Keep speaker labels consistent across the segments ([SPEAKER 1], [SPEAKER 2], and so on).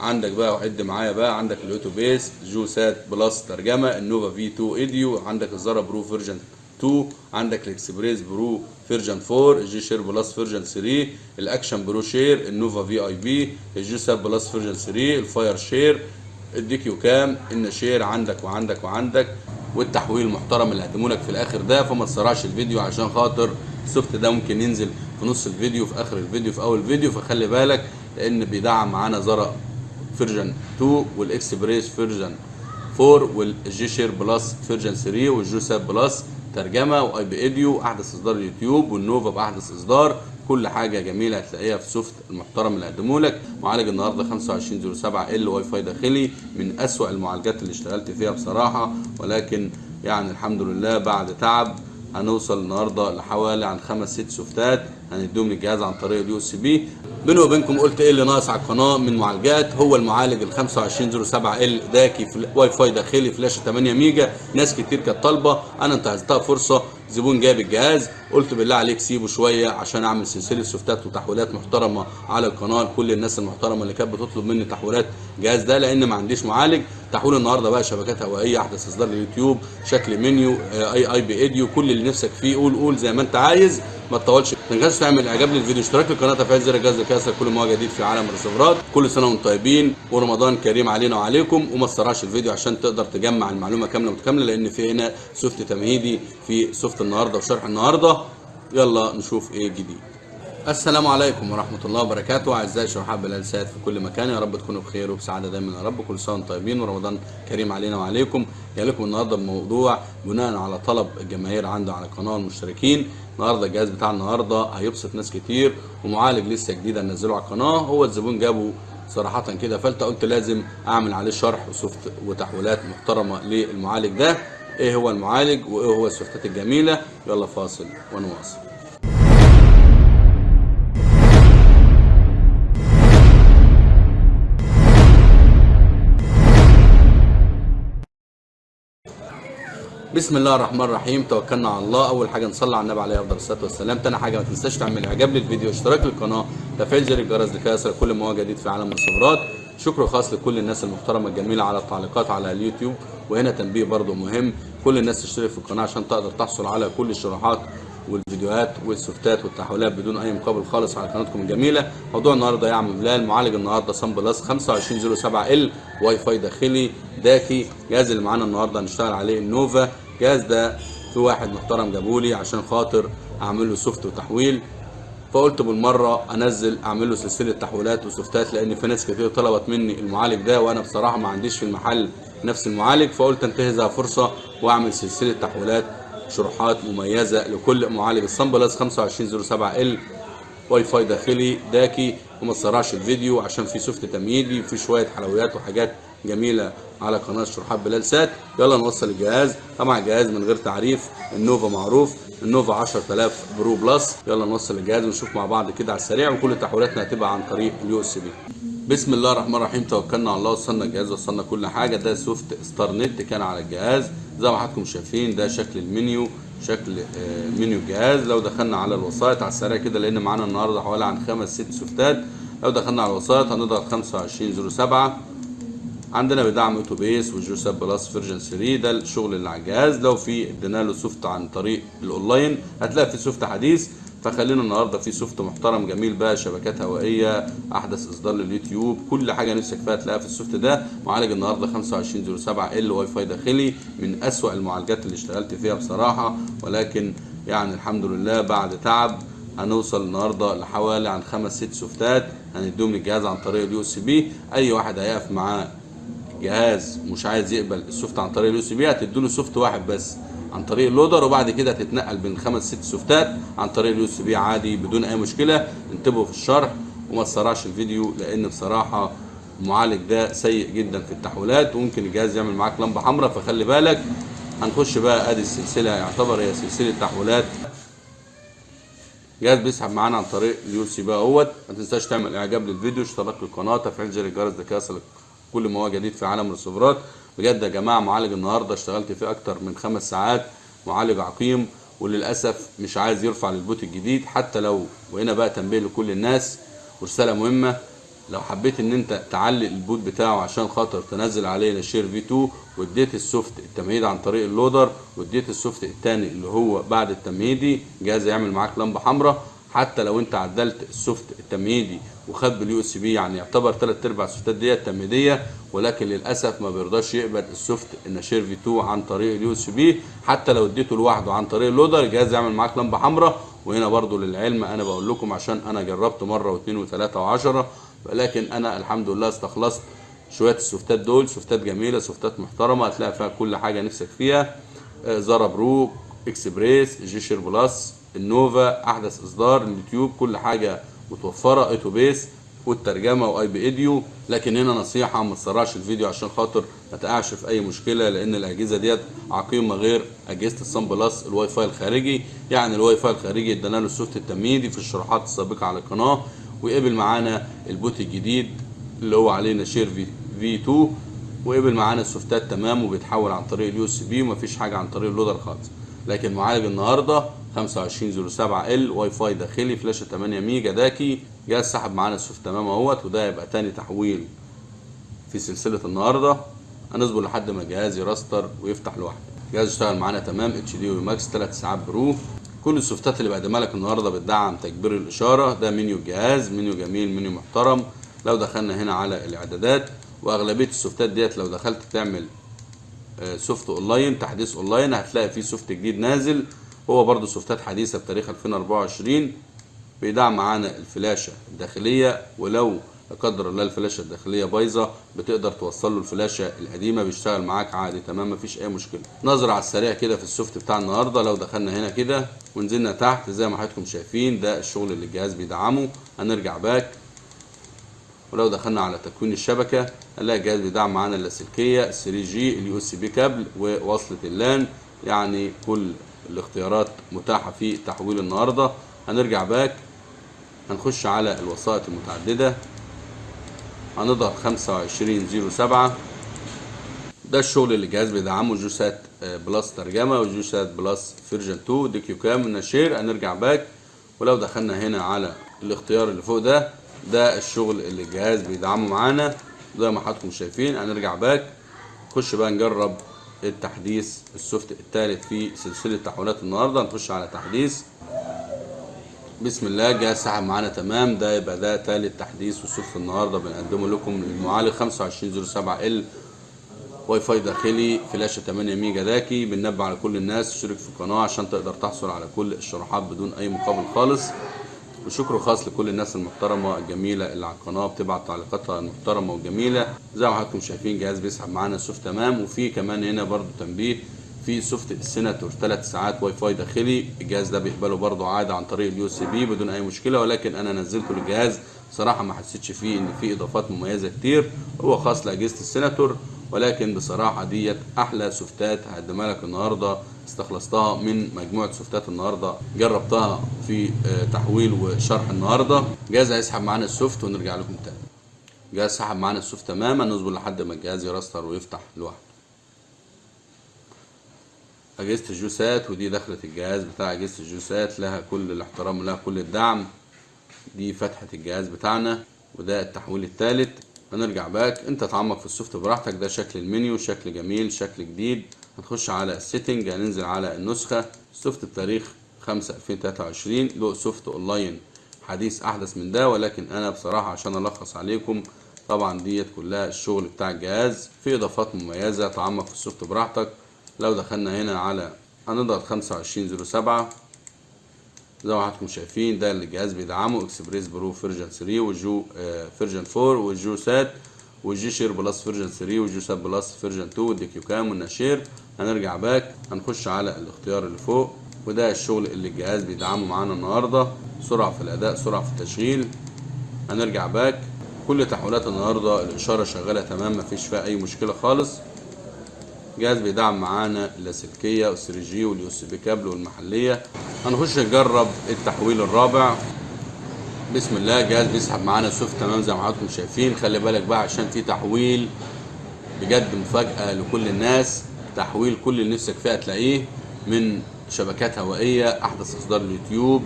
[SPEAKER 1] عندك بقى وعد معايا بقى، عندك ال Autobase، Go Sat Plus ترجمه، ال Nova V2 Audio، عندك ال Xara Pro version 2، عندك ال Express Pro version 4، ال G Share Plus version 3، ال Action Pro Share، ال Nova VIP، ال Go Sat Plus version 3، ال Fire Share، ال DQ Cam، النشير عندك وعندك وعندك، والتحويل المحترم اللي هقدمه لك في الاخر ده. فما تسرعش الفيديو عشان خاطر ال soft ده ممكن ينزل في نص الفيديو، في اخر الفيديو، في اول الفيديو، فخلي بالك لان بيدعم معانا Xara version 2 وال Express version 4 وال G Share Plus version 3 وال Go Sat Plus ترجمه و IP Audio، احدث اصدار اليوتيوب، والنوفا باحدث اصدار. كل حاجة جميلة هتلاقيها في soft المحترم اللي هقدمه لك. معالج النهارده 2507 L، واي فاي داخلي، من اسوأ المعالجات اللي اشتغلت فيها بصراحة، ولكن يعني الحمد لله بعد تعب هنوصل النهارده لحوالي عن 5 6 سوفتات هنديهم للجهاز عن طريق ال USB. بيني وبينكم قلت ايه اللي ناقص على القناة من معالجات؟ هو المعالج ال 2507 L داكي، واي فاي داخلي، فلاشه 8 ميجا. ناس كتير كانت طالبه، انا انتهزتها فرصة، زبون جاب الجهاز، قلت بالله عليك سيبه شوية عشان اعمل سلسلة سوفتات وتحويلات محترمه على القناة لكل الناس المحترمة اللي كانت بتطلب مني تحويلات الجهاز ده، لان ما عنديش معالج. تحويل النهارده بقى شبكات هوائية، احدث اصدار لليوتيوب، شكل منيو، اي IP Audio، كل اللي نفسك فيه قول قول زي ما انت عايز. ما تطولش، ما تنساش تعمل اعجاب للفيديو، اشتراك للقناة، تفعيل زر الجرس لكي كل ما هو جديد في عالم الريسيفرات. كل سنة وانتم طيبين ورمضان كريم علينا وعليكم. وما تسرعش الفيديو عشان تقدر تجمع المعلومة كاملة متكاملة، لان في هنا soft تمهيدي في soft النهارده وشرح النهارده. يلا نشوف ايه الجديد. السلام عليكم ورحمة الله وبركاته، أعزائي شرحاء بلال سات في كل مكان، يا رب تكونوا بخير وبسعادة دايما يا رب. كل سنة وانتم طيبين ورمضان كريم علينا وعليكم. جاي لكم النهارده بموضوع بناء على طلب الجماهير عنده على القناة والمشتركين. النهارده الجهاز بتاع النهارده هيبسط ناس كتير، ومعالج لسه جديد هنزله على القناة. هو الزبون جابه صراحة كده، فلت قلت لازم أعمل عليه شرح و soft وتحويلات محترمة للمعالج ده. إيه هو المعالج وإيه هو السوفتات الجميلة؟ يلا فاصل ونواصل. بسم الله الرحمن الرحيم، توكلنا على الله. اول حاجة نصلي على النبي عليه افضل الصلاة والسلام. تاني حاجة ما تنساش تعمل اعجاب للفيديو، اشتراك للقناة، تفعيل زر الجرس لكي يصلك كل ما هو جديد في عالم الريسيفرات. شكر خاص لكل الناس المحترمة الجميلة على التعليقات على اليوتيوب. وهنا تنبيه برضو مهم، كل الناس تشترك في القناة عشان تقدر تحصل على كل الشروحات والفيديوهات والسوفتات والتحويلات بدون اي مقابل خالص على قناتكم الجميلة. موضوع النهارده يا عم بلال، معالج النهارده Sunplus 2507 L، واي فاي داخلي داكي. الجهاز اللي معانا النهارده هنشتغل عليه النوفا. الجهاز ده في واحد محترم جابولي عشان خاطر اعمل له soft وتحويل، فقلت بالمرة انزل اعمل له سلسلة تحويلات وسوفتات، لان في ناس كتير طلبت مني المعالج ده، وانا بصراحة ما عنديش في المحل نفس المعالج، فقلت انتهزها فرصة واعمل سلسلة تحويلات شروحات مميزة لكل معالج ال Sunplus 2507 L، واي فاي داخلي داكي. وما تسرعش الفيديو عشان في soft تمهيدي وفي شوية حلويات وحاجات جميلة على قناة شروحات بلال سات. يلا نوصل الجهاز. طبعا الجهاز من غير تعريف، النوفا معروف، النوفا 10000 Pro Plus. يلا نوصل الجهاز ونشوف مع بعض كده على السريع، وكل تحويلاتنا هتبقى عن طريق ال USB. بسم الله الرحمن الرحيم، توكلنا على الله. وصلنا الجهاز، وصلنا كل حاجة. ده soft StarNet كان على الجهاز زي ما حضراتكم شايفين. ده شكل المنيو، شكل منيو الجهاز. لو دخلنا على الوسائط على السريع كده، لان معانا النهارده حوالي عن 5 6 سوفتات. لو دخلنا على الوسائط هنضغط 2507، عندنا بدعم Autobase وال Go Sat Plus version 3. ده الشغل اللي على الجهاز. لو في ادينا له soft عن طريق الاونلاين هتلاقي في soft حديث. فخلينا النهارده في soft محترم جميل بقى، شبكات هوائية، احدث اصدار لليوتيوب، كل حاجة نفسك فيها تلاقيها في ال soft ده. معالج النهارده 2507 L، واي فاي داخلي، من اسوأ المعالجات اللي اشتغلت فيها بصراحة، ولكن يعني الحمد لله بعد تعب هنوصل النهارده لحوالي عن 5 6 سوفتات هنديهم للجهاز عن طريق ال USB. اي واحد هيقف معاه جهاز مش عايز يقبل ال soft عن طريق ال USB، هتديله soft واحد بس عن طريق اللودر، وبعد كده هتتنقل بين 5 6 سوفتات عن طريق ال USB عادي بدون اي مشكلة. انتبهوا في الشرح وما تسرعش الفيديو، لان بصراحة المعالج ده سيء جدا في التحويلات، وممكن الجهاز يعمل معاك لمبة حمراء، فخلي بالك. هنخش بقى، ادي السلسلة، يعتبر هي سلسلة تحويلات. جهاز بيسحب معانا عن طريق ال USB اهوت. ما تنساش تعمل اعجاب للفيديو، اشتراك للقناة، تفعيل زر الجرس لكي يصلك كل ما هو جديد في عالم الريسيفرات. بجد يا جماعة معالج النهارده اشتغلت فيه اكتر من 5 ساعات، معالج عقيم وللاسف مش عايز يرفع لل boot الجديد حتى لو. وهنا بقى تنبيه لكل الناس ورسالة مهمة، لو حبيت ان انت تعلي ال boot بتاعه عشان خاطر تنزل عليه نشير V 2، واديت ال soft التمهيدي عن طريق اللودر، واديت ال soft الثاني اللي هو بعد التمهيدي، الجهاز هيعمل معاك لمبة حمراء. حتى لو انت عدلت ال soft التمهيدي وخد بال USB، يعني يعتبر ثلاث ارباع السوفتات ديت تمهيديه، ولكن للاسف ما بيرضاش يقبل ال soft النشير V 2 عن طريق ال USB. حتى لو اديته لوحده عن طريق اللودر الجهاز يعمل معاك لمبة حمراء. وهنا برضو للعلم انا بقول لكم عشان انا جربت مرة واثنين وثلاثة وعشرة، ولكن انا الحمد لله استخلصت شوية السوفتات دول، سوفتات جميلة، سوفتات محترمه، هتلاقي فيها كل حاجة نفسك فيها. زارا Pro، Express، جي Share Plus، النوفا، احدث اصدار، اليوتيوب، كل حاجة متوفرة، Autobase والترجمة و IP audio. لكن هنا نصيحة، ما تسرعش الفيديو عشان خاطر ما تقعش في اي مشكلة، لان الاجهزة ديت عقيمة غير اجهزة الصن بلس الواي فاي الخارجي. يعني الواي فاي الخارجي ادينا له ال soft التمهيدي في الشروحات السابقة على القناة، وقبل معانا ال boot الجديد اللي هو عليه نشير V 2، وقبل معانا السوفتات تمام، وبيتحول عن طريق ال USB، ومفيش حاجة عن طريق اللودر خالص. لكن معالج النهارده 2507 L، واي فاي داخلي، فلاشه 8 ميجا داكي، جهاز سحب معانا ال soft تمام اهوت. وده يبقى تاني تحويل في سلسلة النهارده. هنصبر لحد ما الجهاز يرستر ويفتح لوحده. الجهاز اشتغل معانا تمام، HD و max 3 ساعات Pro. كل السوفتات اللي بقدمها لك النهارده بتدعم تكبير الاشارة. ده منيو الجهاز، منيو جميل، منيو محترم. لو دخلنا هنا على الاعدادات، واغلبيه السوفتات ديت لو دخلت تعمل soft online، تحديث اونلاين، هتلاقي فيه soft جديد نازل، هو برضو سوفتات حديثه بتاريخ 2024، بيدعم معانا الفلاشه الداخلية. ولو لا قدر الله الفلاشه الداخلية بايظة، بتقدر توصل له الفلاشه القديمة، بيشتغل معاك عادي تمام، مفيش اي مشكلة. نظره على السريع كده في ال soft بتاع النهارده. لو دخلنا هنا كده ونزلنا تحت زي ما حضراتكم شايفين، ده الشغل اللي الجهاز بيدعمه. هنرجع back، ولو دخلنا على تكوين الشبكة هنلاقي الجهاز بيدعم معانا اللاسلكية 3G، ال USB cable، ووصله ال LAN. يعني كل الاختيارات متاحة في تحويل النهارده. هنرجع back، هنخش على الوسائط المتعددة، هنضغط 2507. ده الشغل اللي الجهاز بيدعمه، جوسات Plus ترجمه، وجوسات Plus version 2، ديكيو كام، نشير. هنرجع back، ولو دخلنا هنا على الاختيار اللي فوق ده، ده الشغل اللي الجهاز بيدعمه معانا زي ما حضراتكم شايفين. هنرجع back، نخش بقى نجرب التحديث ال soft الثالث في سلسلة تحويلات النهارده. نخش على تحديث، بسم الله. الجهاز سحب معانا تمام. ده يبقى ده ثالث تحديث و soft النهارده بنقدمه لكم للمعالج 2507 L، واي فاي داخلي، فلاشه 8 ميجا داكي. بننبه على كل الناس تشترك في القناة عشان تقدر تحصل على كل الشروحات بدون اي مقابل خالص. وشكر خاص لكل الناس المحترمة الجميلة اللي على القناة بتبعت تعليقاتها المحترمة والجميلة. زي ما حضراتكم شايفين جهاز بيسحب معانا ال soft تمام. وفي كمان هنا برضو تنبيه، في soft السيناتور 3 ساعات واي فاي داخلي، الجهاز ده بيقبله برضو عادي عن طريق ال USB بدون اي مشكلة، ولكن انا نزلته للجهاز صراحة ما حسيتش فيه ان في اضافات مميزة كتير، هو خاص لاجهزة السيناتور. ولكن بصراحة ديت احلى سوفتات هقدمها لك النهارده، استخلصتها من مجموعة سوفتات النهارده، جربتها في تحويل وشرح النهارده. جهاز هيسحب معانا ال soft ونرجع لكم تاني. جهاز سحب معانا ال soft تماما، نصبر لحد ما الجهاز يرستر ويفتح لوحده. اجهزة الجوسات، ودي دخلت الجهاز بتاع اجهزة الجوسات، لها كل الاحترام ولها كل الدعم. دي فتحه الجهاز بتاعنا، وده التحويل الثالث. هنرجع back، انت تعمق في ال soft براحتك. ده شكل المنيو، شكل جميل، شكل جديد. هنخش على ال setting، هننزل على النسخة، ال soft بتاريخ 5/2023، له soft online حديث احدث من ده، ولكن انا بصراحة عشان الخص عليكم طبعا ديت كلها الشغل بتاع الجهاز، في اضافات مميزة، تعمق في ال soft براحتك. لو دخلنا هنا على هنضغط 2507، زي ما حضراتكم شايفين ده اللي الجهاز بيدعمه، Express Pro version 3 وجو version 4 والجو سات والجي Share Plus version 3 والجو سات Plus version 2 والديكيو كام والنشير. هنرجع back، هنخش على الاختيار اللي فوق، وده الشغل اللي الجهاز بيدعمه معانا النهارده، سرعة في الاداء، سرعة في التشغيل. هنرجع back، كل تحويلات النهارده الاشارة شغالة تمام، مفيش فيها اي مشكلة خالص. جهاز بيدعم معانا اللاسلكية وال 3G وال USB cable والمحليه. هنخش نجرب التحويل الرابع. بسم الله، الجهاز بيسحب معانا soft تمام زي ما حضراتكم شايفين. خلي بالك بقى عشان في تحويل بجد مفاجاة لكل الناس، تحويل كل اللي نفسك فيها تلاقيه، من شبكات هوائية، احدث اصدار اليوتيوب،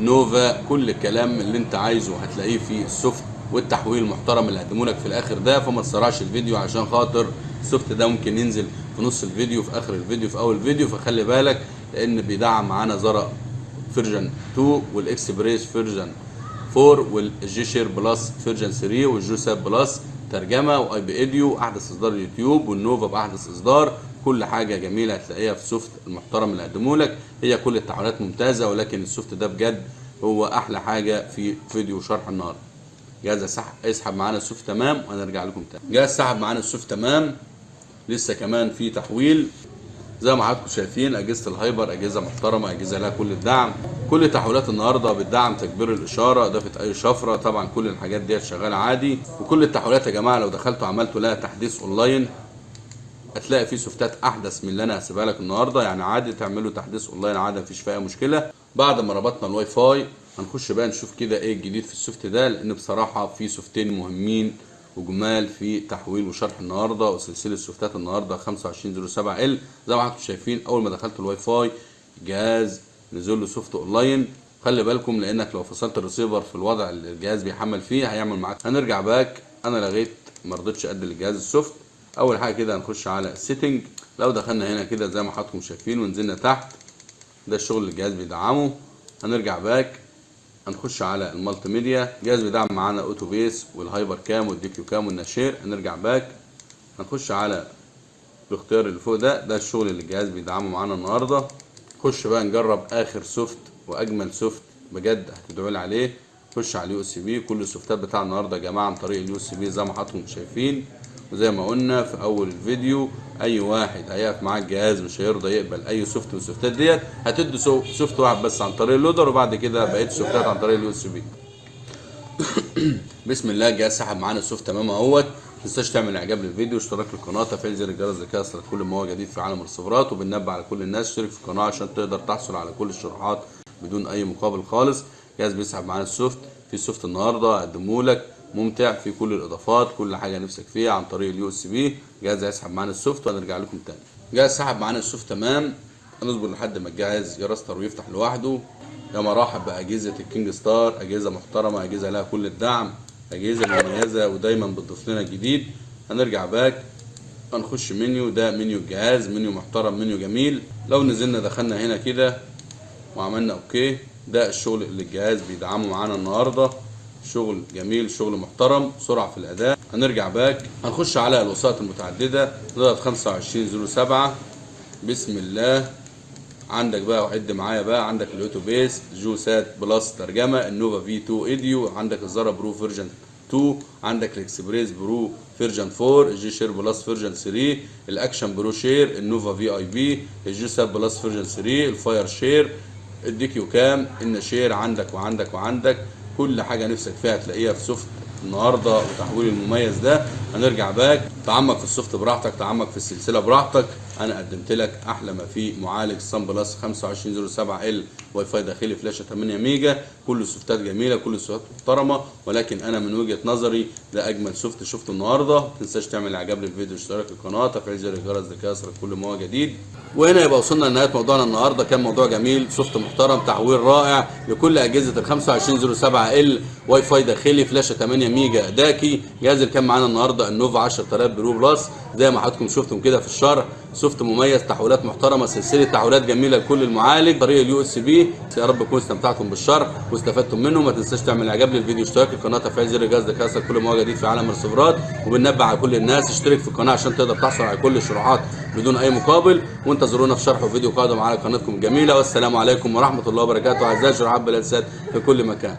[SPEAKER 1] نوفا، كل الكلام اللي انت عايزه هتلاقيه في ال soft. والتحويل المحترم اللي هقدمه لك في الاخر ده. فما تسرعش الفيديو عشان خاطر ال soft ده ممكن ينزل في نص الفيديو، في اخر الفيديو، في اول الفيديو، فخلي بالك لان بيدعم معانا Xara version 2 وال Express version 4 وال G-Share Plus version 3 وال GSAT Plus ترجمه و IP audio، احدث اصدار اليوتيوب، والنوفا باحدث اصدار. كل حاجة جميلة هتلاقيها في soft المحترم اللي قدمه لك. هي كل التحويلات ممتازه، ولكن ال soft ده بجد هو احلى حاجة في فيديو شرح النهارده. جهاز يسحب معانا ال soft تمام، وهنرجع لكم تاني. جهاز سحب معانا ال soft تمام، لسه كمان في تحويل. زي ما حضراتكم شايفين اجهزة الهايبر اجهزة محترمه، اجهزة لها كل الدعم. كل تحويلات النهارده بتدعم تكبير الاشاره، اضافه اي شفره، طبعا كل الحاجات ديت شغالة عادي. وكل التحويلات يا جماعة لو دخلتوا عملتوا لها تحديث اونلاين هتلاقي في soft ات احدث من اللي انا هسيبها لك النهارده، يعني عادي تعملوا تحديث اونلاين عادي، مفيش فيها مشكلة. بعد ما ربطنا الواي فاي هنخش بقى نشوف كده ايه الجديد في ال soft ده، لان بصراحة في soft ين مهمين وجمال في تحويل وشرح النهارده وسلسلة soft ات النهارده 2507 L. زي ما حضراتكم شايفين اول ما دخلت الواي فاي الجهاز نزل له soft online. خلي بالكم لانك لو فصلت الريسيفر في الوضع اللي الجهاز بيحمل فيه هيعمل معاك. هنرجع back، انا لغيت ما رضيتش ادي للجهاز ال soft. اول حاجة كده هنخش على ال setting. لو دخلنا هنا كده زي ما حضراتكم شايفين ونزلنا تحت، ده الشغل اللي الجهاز بيدعمه. هنرجع back، هنخش على ال multimedia. الجهاز بيدعم معانا Auto Base وال HyperCam وال DQCam وال NaShare. هنرجع back، هنخش على الاختيار اللي فوق ده، ده الشغل اللي الجهاز بيدعمه معانا النهارده. خش بقى نجرب اخر soft واجمل soft بجد هتدعوا لي عليه. خش على ال USB. كل ال soft ات بتاع النهارده يا جماعة عن طريق ال USB زي ما حضراتكم شايفين. وزي ما قلنا في اول الفيديو اي واحد هيقف معاه الجهاز مش هيرضى يقبل اي soft من ال soft ات ديت، هتدي soft واحد بس عن طريق اللودر، وبعد كده بقية ال soft ات عن طريق ال USB. بسم الله، الجهاز سحب معانا ال soft تمام اهوت. ما تنساش تعمل اعجاب للفيديو، اشتراك للقناه، تفعيل زر الجرس لكي يصلك كل ما هو جديد في عالم الريسيفرات. وبننبه على كل الناس اشترك في القناة عشان تقدر تحصل على كل الشروحات بدون اي مقابل خالص. جهاز بيسحب معانا ال soft. في soft النهارده اقدمه لك ممتع في كل الاضافات، كل حاجة نفسك فيها عن طريق ال USB. جهاز هيسحب معانا ال soft وهنرجع لكم تاني. جهاز سحب معانا ال soft تمام، هنصبر لحد ما الجهاز ي restart ويفتح لوحده. يا مرحب باجهزه الكينج ستار، اجهزة محترمه، اجهزة لها كل الدعم، اجهزة مميزة ودايما بتضيف لنا جديد. هنرجع back، هنخش منيو. ده منيو الجهاز، منيو محترم، منيو جميل. لو نزلنا دخلنا هنا كده وعملنا okay، ده الشغل اللي الجهاز بيدعمه معانا النهارده. شغل جميل، شغل محترم، سرعة في الاداء. هنرجع back، هنخش على الوسائط المتعددة، نضغط 2507. بسم الله. عندك بقى وعد معايا بقى، عندك ال Auto Base، GSAT Plus ترجمه، النوفا V2 audio، عندك ال Xara Pro version 2، عندك ال Express Pro version 4، ال G-Share Plus version 3، ال Action Pro Share، النوفا VIP، ال GSAT Plus version 3، ال Fire Share، ال DQCam، ال NaShare. عندك وعندك وعندك كل حاجة نفسك فيها تلاقيها في soft النهارده وتحويل المميز ده. هنرجع back، تعمق في ال soft براحتك، تعمق في السلسلة براحتك. انا قدمت لك احلى ما فيه، معالج Sunplus 2507 L، واي فاي داخلي، فلاشه 8 ميجا، كل ال soft ات جميله، كل ال soft ات محترمه، ولكن انا من وجهه نظري ده اجمل soft شفته النهارده. ما تنساش تعمل اعجاب للفيديو، اشتراك القناه، تفعيل زر الجرس لكي يصلك كل ما هو جديد. وهنا يبقى وصلنا لنهاية موضوعنا النهارده. كان موضوع جميل، soft محترم، تحويل رائع لكل اجهزة ال 2507 L، واي فاي داخلي، فلاشه 8 ميجا DAC. جهاز اللي كان معانا النهارده النوفا 10000 Pro Plus، زي ما حضراتكم شفتم كده في الشرح، soft مميز، تحويلات محترمه، سلسلة تحويلات جميلة لكل المعالج طريق ال USB. يا رب تكونوا استمتعتم بالشرح واستفدتم منه. ما تنساش تعمل اعجاب للفيديو، اشتراك القناه، تفعيل زر الجرس لكي يصلك كل ما هو جديد في عالم الريسيفرات. وبننبه على كل الناس اشترك في القناة عشان تقدر تحصل على كل الشروحات بدون اي مقابل. وانتظرونا في شرح وفيديو قادم على قناتكم الجميلة. والسلام عليكم ورحمة الله وبركاته اعزائي شرحات بلاد في كل مكان.